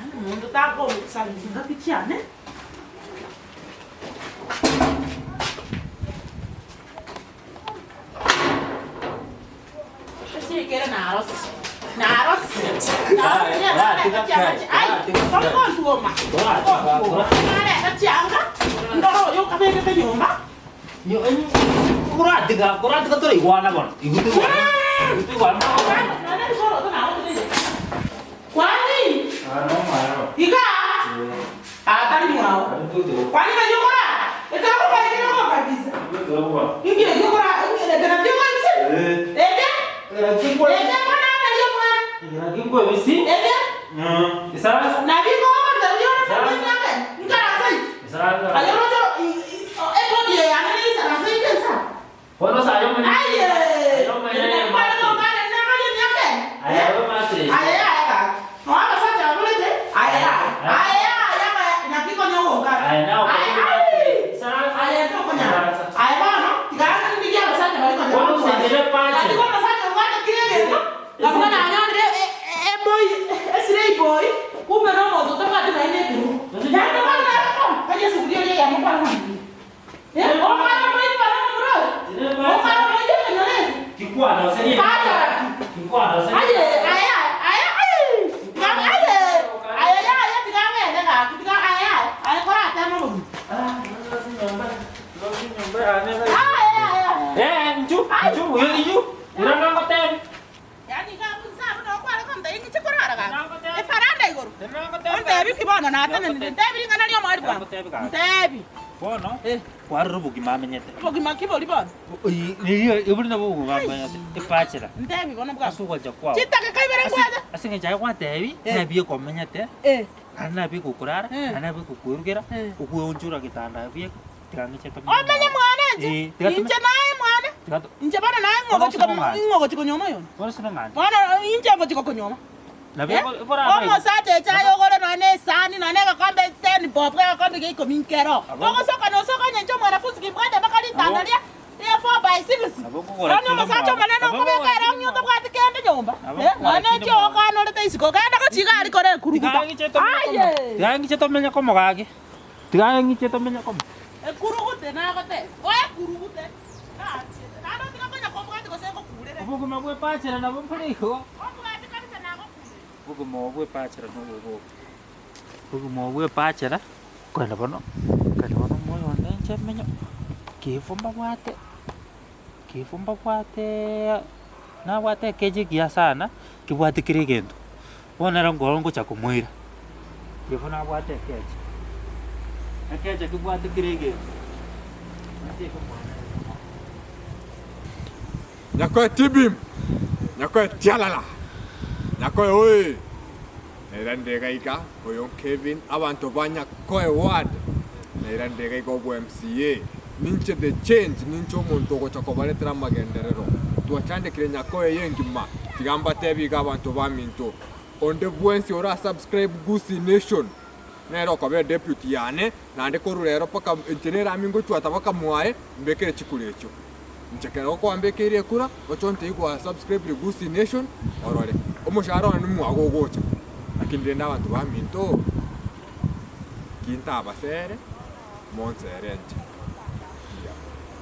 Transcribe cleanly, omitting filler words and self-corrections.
Yaani omonto takosaria chingaki chiane. Ase ekere narosire, narosire, narosire nareta chianga chi ai, tori gontuoma, tori gontuoma, nareta chianga, ndore oyo okabegete nyomba. Koratiga, koratiga toraigwana bono. Igwe toigwane, igwe toigwane. Nonye rikoroto nagotire iga. Kwani? Iga? Aa tari mwao. Kwani ng'ai okorara? Ekero okobaikera ogobatisa. Inki ekio okora eke nakio okoebisia? Eke? Eke mbono aberie omwana? Eke? Nabio kogokorera riria ore na emiaka eye? Inkaransa inche. Aye oroche ebodi eye yane neisaransa inche insa. Aye! Naki kware gokana nakaria emiaka eye? Aye yaya gaki. Nonya abasacha baborete, aye yaya. Aye yaya aye naki konya ogokana. Aye aye! Aye tokonyara. Aye bono, tiga ndigie abasacha baria konya bagoseria. Natiga omosacha obwate kera egento, na buna nanyorire eboi, esirei boi, kumbe nomonto otabwati nonya na ekerogo. Naende bono nare bono, karia esuguria eria eyemo kware kominyoka. Omwana omoiri bare omomura oyo, omwana omoiri ekenyoro eke, bachora ki? Aye, aye, aye, aye, tiga aye, aye yaya tiga ng'ende gaki, tiga aye aye, aye korateme obogima. Aye, aye, aye. Yaani iga abwo inse abwo noo kware kontebia ing'iche korara gaki, efaranda igoro. Ontebi ki bono natenenire, ntebi ring'ana ri'omoerio bwango, ntebi. Bono Eh. kwarora obogima amenyete. Obogima ki boria bono? Obori nabwo obogima amenyete, epachera. Ntebi bono bwango. Ase ogwancha kwao. Chidakika ibere ngwache. Ase eng'encho aye gwatebi, Eh. nabi ekomenyete, Eh. naende nabi egokorara, Eh. naende nabi ekokwerugera, Eh. okweonchora getanda bieka. Omenye mwane inche, inche naye mwane, inche bono naye ng'o ogochia ng'o ogochia konyuoma oyonde? Bono inche ngochia gokonyuoma. Eh? Omosacha eche aye ogore nonya na esani, nonya na egekombe ten bob, egekombe gia ikomi nkero. Ogosoka nosoka onye inche omwanafunzi kimbwate mpaka ritanda ria ria four by six. Bono omosacha omonene okobeka erong'i otabwati kende nyomba. Eh, nonya na echi ogokanorete isiko, genda gochia iga aria kore ekuruguta. Aye! Tiga ng'iche tomenye komo gaki. Tiga ng'iche tomenye komo. Ekurugute nagotebia, oekurugute nachiete, naende otiga konya kombwati gose ngokurere. Obogima bw'epachera nabo mbore igo. Ombwati kabisa nagokurere. Obogima obo bw'epachera nobo obo. Obogima obo bw'epachera, kogenda bono, kogenda bono omoyo one inche menye, kefo mbabwate, kefo mbabwateeee nabwate ekecha ekiya sana, kebwate kera egento. Bono nere nkorora ngocha komoira, kefo nabwate ekecha, ekecha kebwate kera egento, nache komwana ere mono. Nyakoe tibim, nyakoe tialala, nyakoe oye! Nairanire iga iga, oyo Kevin, abanto ba Nyakoe ward, nairanire iga iga obwa MCA, ninche the change, ninche omonto ogocha kobaretera amagenderero. Twachandekire Nyakoe eye engima, tiga mbatebie iga abanto baminto, onde bwensi ora subscribe Gusii Nation, nere okoba edeputy yane, naende korwa rero mpaka inche nerami ngochwata mpaka mwaye, mbekere chikura echio. Inche ekero kwambekeire ekura, oche ontebie gwa subscribire Gusii Nation, orore, omoshahara one nimwago ogocha. Lakini rende abanto baminto, ki ntabasere, monsere inche.